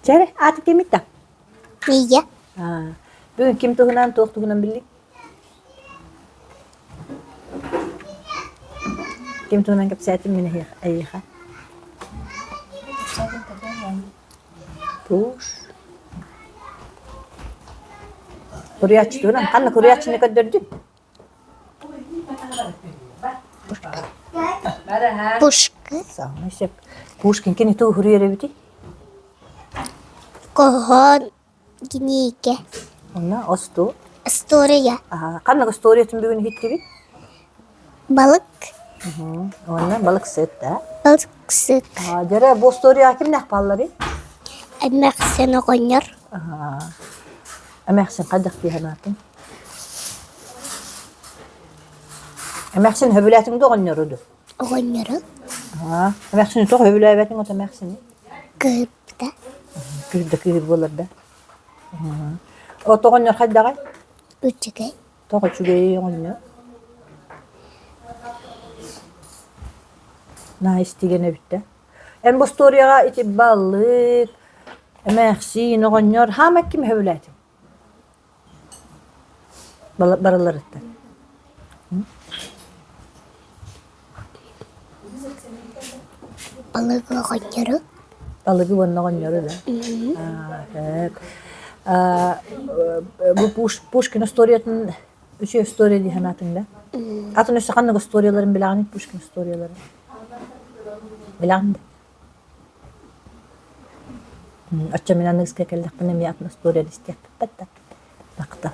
Чэ эрэ, ааты кимит да? Мия. Бүгүн ким туһунан, туох туһунан биллиҥ? Ким туһунан кэпсээтим мин эйиэхэ? Пуш. Куруйааччы туһунан ханна куруйааччыны көрдөрдүм? Пушка. Саамай сөп. Пушкин кини тугу суруйар эбитий? Хоһоон кинигэ. Онно осту. История. Ханнык историятын бүгүн иһиттибит? Балык. Уонна балыксыт да? Балыксыт. Дьэрэ, бу историяҕа кимнээх баалларый? Эмээхсин оҕонньор. Эмээхсин хайдах дии санаатыҥ? Эмээхсин сөбүлээтиҥ да оҕонньору дуу? Оҕонньору. Эмээхсини тоҕо сөбүлээбэтиҥ от эмээхсини? Кыһыппыта. Кыһыр да кыһыр буолар да. От оҕонньор хайдаҕай? Үчүгэй. Тоҕо үчүгэйий оҕонньор? Наһаа истигэн эбит да. Эн бу остуоруйаҕа ити балык, эмээхсин, оҕонньор хаама ким сөбүлээтиҥ? Барыларыттан. Балыгы оҕонньору. Балыгы уонна оҕонньору да? Сөп. Бу Пушкин историятын үчүгэй история дии санаатыҥ да? Атын өссө ханнык историяларын билэҕиний Пушкин историяларын? Билэҕин да? Оччо мин аныгыска кэллэхпинэ эмиэ атын историяны истиэхпит да. Махтал.